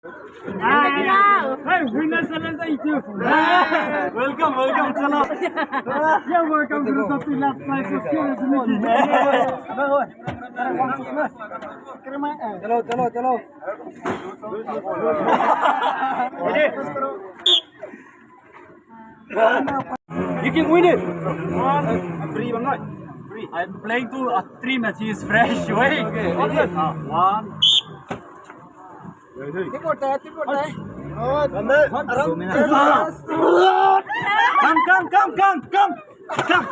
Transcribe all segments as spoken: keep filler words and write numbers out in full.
Hey, winner, challenge, thank you. Welcome, welcome, chalo. Yeah, welcome to the top last prize of Sierra Community. Chalo, chalo, chalo. You can win it. Free bang noi. Free. I'm playing to a three matches fresh. Wait. Okay. Uh, one. Come, come, come, come, come. Come.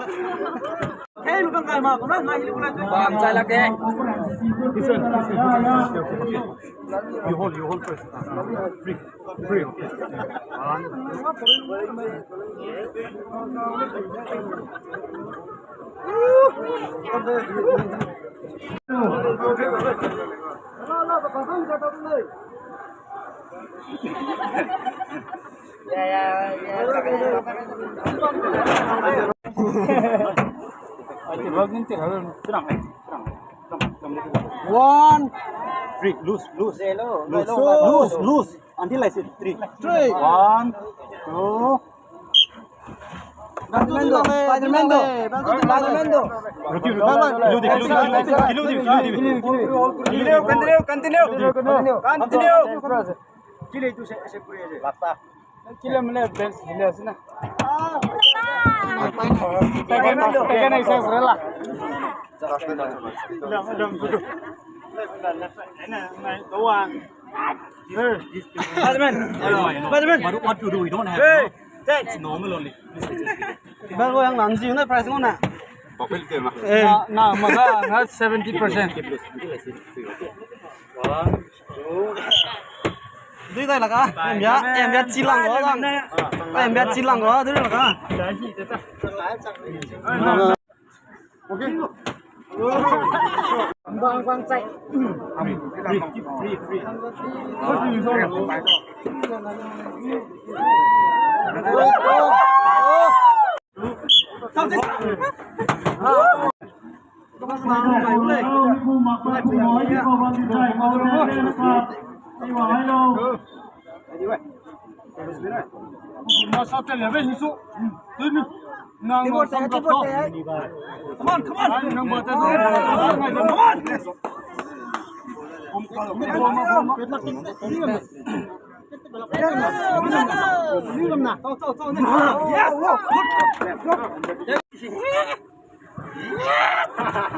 Hey, lu kang kai ma, kau na, na hilu kau na. Bam chai lak de. Listen, listen. You hold, you hold first. Free. Free, okay. One. Free, loose, loose. Loose, loose, loose. Until I say three. Three. One, two. Spider-Man do, Spider-Man do, Spider-Man do. Continue, continue, continue. Continue, continue, continue. Continue. Kile tu se, se pure je. Last. Kile mele bench hile sina. Second, second exercise rela. Spider-Man. Spider-Man. What, what to do? We don't have. Hey, thanks. It's normal only. Bang lo yang nan ji na price ngona. Eh. Na, na, maga, na seventy percent. Dui dai laka, em ya, em ya chilang go lang. Em ya chilang go, dui laka. Okay. Bang, bang, chai. Free, free, free. Come on, come on. Come on.